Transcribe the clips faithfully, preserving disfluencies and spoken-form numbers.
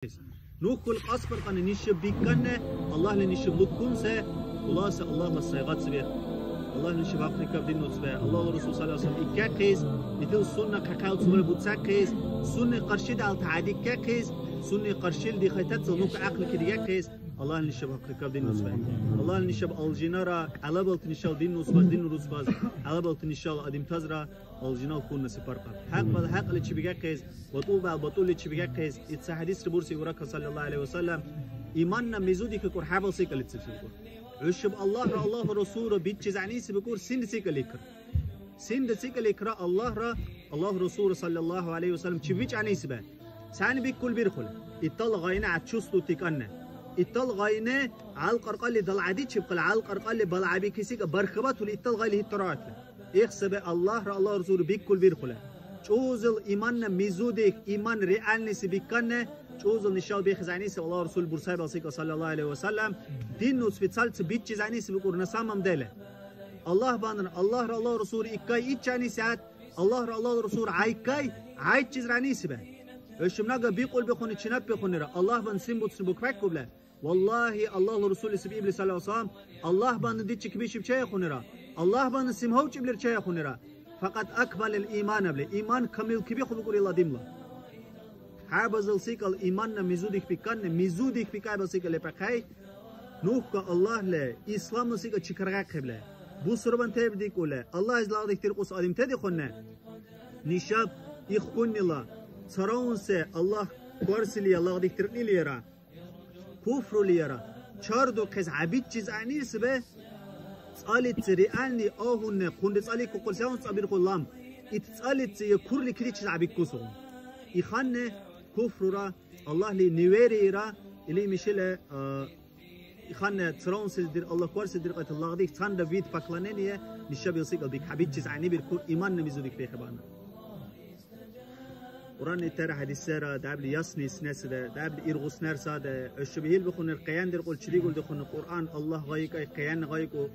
Ну хӀул кьасбаркьани нишаб бикканне, Аллагьли нишаб луккунсе, хуласа Аллагьла сайгъат сабир. Аллагьли нишаб гьахърикаб дин нуцбе. Аллагьла Расул саллаллаху алейхи ва саллям иккахъес, итил сунна хъахъял цура буцахъес, сунни къаршидал тагьдиккахъес, сунни къаршил дихайтацал нух гӀякьли кидигахъес, Аллагьли нишаб гьахърикаб дин нуцбе. Аллагьли нишаб алжинара, гӀелабалти нишал дин нуцбаз, дин рузбаз, гӀелабалти нишал адимтазра, алжинал хьунна сипаркъаб. ХӀякьбал хӀякьличи бигахъес, батӀулбал батӀулличи бигахъес, ит ца хӀядисра бурси Ибракка саллаллаху алейхи ва саллям, иманна мезудихьикӀур хӀябал секӀалициб сулкӀур. ХӀушаб Аллагьра, Аллагьу Расулра биччи зягӀниси бикӀур, синри секӀал икра. Синри секӀал икра Аллагьра, Аллагьу Расулра саллаллаху алейхи ва саллям чи бичӀанисибе. Сани биккул бирхули. Иттал гъайна гӀяд чувствуйте кӀанна. Иттал гъайна гӀял кьаркьалли далгӀяди чебкъала, гӀял кьаркьалли балгӀябикесика бархабатули иттал гъайли хӀиттараатли. Их саби Аллагьра, Аллагьу Расулра биккул бирхули. ЧӀузил иманна мизудих, иман реальныйси бикканна, чӀузил нишал бехъес гӀягӀниси Аллагьу Расул бурсай балсикӀал саллаллаху алейхи ва саллям, дин ну специальцы биччи гӀягӀниси бикӀур на самом деле. Аллагь банра, Аллагьра, Аллагьу Расулра иккай иччани сягӀят, Аллагьра, Аллагьу Расулра гӀяйккай, гӀяйччиз гӀягӀниси бе. ХӀушумнага бикьулби хуни чинабби хунира, Аллагь бан син буцни букваккубла. Валлагьи, Аллагьла Расулли саби ибли саллаллаху алейхи ва саллям, Аллагь бан дичи кибишиб чеяхунира, Аллагь бан сим гьавчиблир чеяхунира. Факьат акмалил иман абли, иман камил кибихъу бикӀур ил адамла. ХӀябазал секӀал иманна мизудих бикканна, мизудих бикайбал секӀал лепӀахъяй, нухка Аллагьла, исламла секӀал чикаргӀяхъибла. Бусурман тебдикӀула, Аллагь излагъдих диркьус адам тедихъунна. Нишаб ихкуннила цараунсе Аллагь кварсилия лагъдих диркьнилиера. Куфрули яра чардухъес гӀябитчис гӀягӀнисбе, цӀалицци реальный агьунне хъунри цӀаликкухъули сягъуна цӀабирхъули лам, ит цӀалицци я курли киличил гӀябиккусгъу. Иханне куфрура Аллагьли невериира, или мишила, а, иханне цараунсилдир, Аллагь кварсилдир кьятал лагъдих цанра вид поклонения, нишаб ил секӀал бик гӀябитчис гӀягӀнибиркур, иманна мизудик бехӀебана. Кьуръанни тяра хӀядисера, дявли ясни сунесада, дявли иргъуснар сада, хӀушаб хӀил бихъунир къияндиркьул чидигулдихъуни Кьуръан Аллагь гъайикӀай, къиянни гъайикӀу,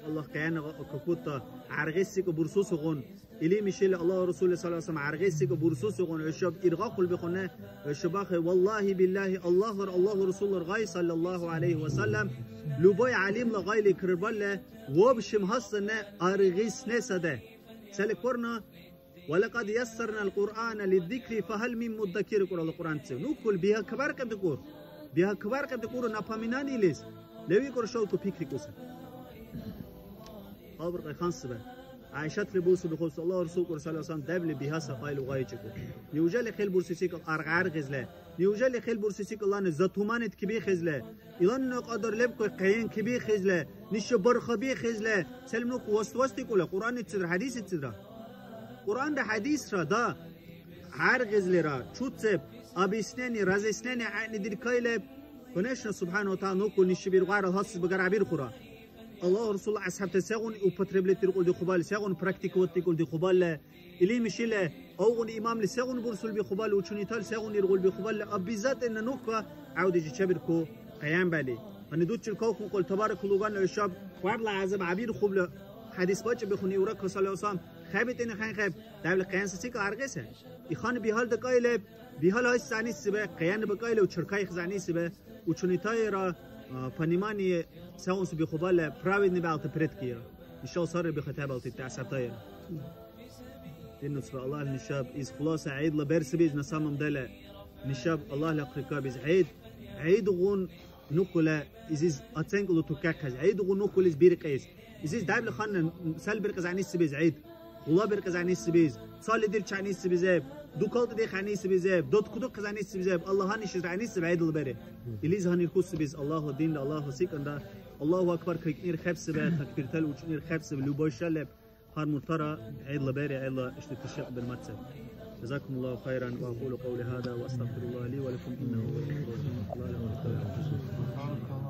Аллагь къиянни гъа-, какутта, гӀяргъесикӀа бурсусигъун, или мишили Аллагь Расулли саллаллаху алейхи ва саллям гӀяргъесикӀа бурсусигъун, хӀушаб иргъахъулбихъуни, хӀушабахъи, валлагьи, биллагьи, Аллагьлар, Аллагьу Расуллар гъай, саллаллаху алейхи ва саллям, любой гӀялимла гъайли кирбалли, в общем, хӀясанна аргъиснесада. Цаликварна, «Ва лакад яссарнал Кьуръана лиззикри фагьал мин муддакир», икӀур Аллагь Кьуръанци. Ну хъул бигьа кабаркьа дикӀур. Бигьа кабаркьа дикӀур напоминаниелис. ЛевикӀур шалку пикрикӀуса. Албар къайхансиба. ГӀяйшатли бурсу бихъус Аллагь Расул кӀур саллаллаху алейхи ва саллям дебли бигьаса къайлу гъайчикӀу. Неужели хъел бурсисикӀал аргъ-аргъизле? Неужели хъел бурсисикӀалани затуманит кибихьизле? Иланна кьадар лебкой къиян кибихьизле, ниша бархабихьизле, сел мук васвасдикӀула Кьуръанницадра, хӀядисицадра. Кьуръанра хӀядисра, да, гӀяргъизлира, чуцеб, объяснение, разъяснение гӀягӀнидиркай леб. Конечно, субхӀяна ва тагӀяла, нуку нишибиргӀуарал гьасси багарабирхъура. Аллагь Расул асхӀябта сегъуна употреблять диркьулри хъубали, сегъуна практиковать диркьулри хъубали, или мишили, авгъуна имамли сегъуна бурсулби хъубали, ученитал сегъуна иргъулби хъубали, обязательно нухӀка гӀявдижи чебирку къиянбали. Гьанна дуцил кавхъун кьул табаракаллуган хӀушаб хварла гӀязаб гьабирхъубли хӀядис бакӀибихъуни Ибракла саллаллаху алейхи ва саллям, хӀебитӀини хӀянхӀеб, дявли къиянси цикл аргъеса. Ихъани бихӀал дакӀаили, бихӀал гьайс зягӀнисибе, къияни бакӀаили, учаркайх зягӀнисибе, ученитайра, а, понимание сегъунси бихъубали праведный бегӀалти предкира. Ишал сарри бихӀятабалти тясартайра. Динна цӀба Аллагь нишаб из хуласа гӀидла берсибиз на самом деле. Нишаб Аллагьли ахъри кабиз гӀид. ГӀидгъун нухула изиз оценкалу тукахъес. ГӀидгъун нухулиз биркьес. Изиз дявли ханна сал биркьес гӀягӀнисибиз гӀид. Хула биркьес гӀягӀнисибиз. Цали дирчи гӀягӀнисибизеб. Дукалти дихъ гӀягӀнисибизеб. Доткудухъес гӀягӀнисибизеб. Аллагь гьанишиз гӀягӀнисиб гӀидла бере. Илиз гьанирхусибиз Аллагьла динра, Аллагьла сикӀанра. Аллагьу акбар кайкӀнир хӀебсибе, такбиртал учӀнир хӀебсибе, любой шалеб. Гьар муртара гӀедла бери, гӀедла ишди тишакъ бермацци. جزاكم الله خيرا، وأقول قولي هذا وأستغفر الله لي ولكم إنه هو الغفور الرحيم.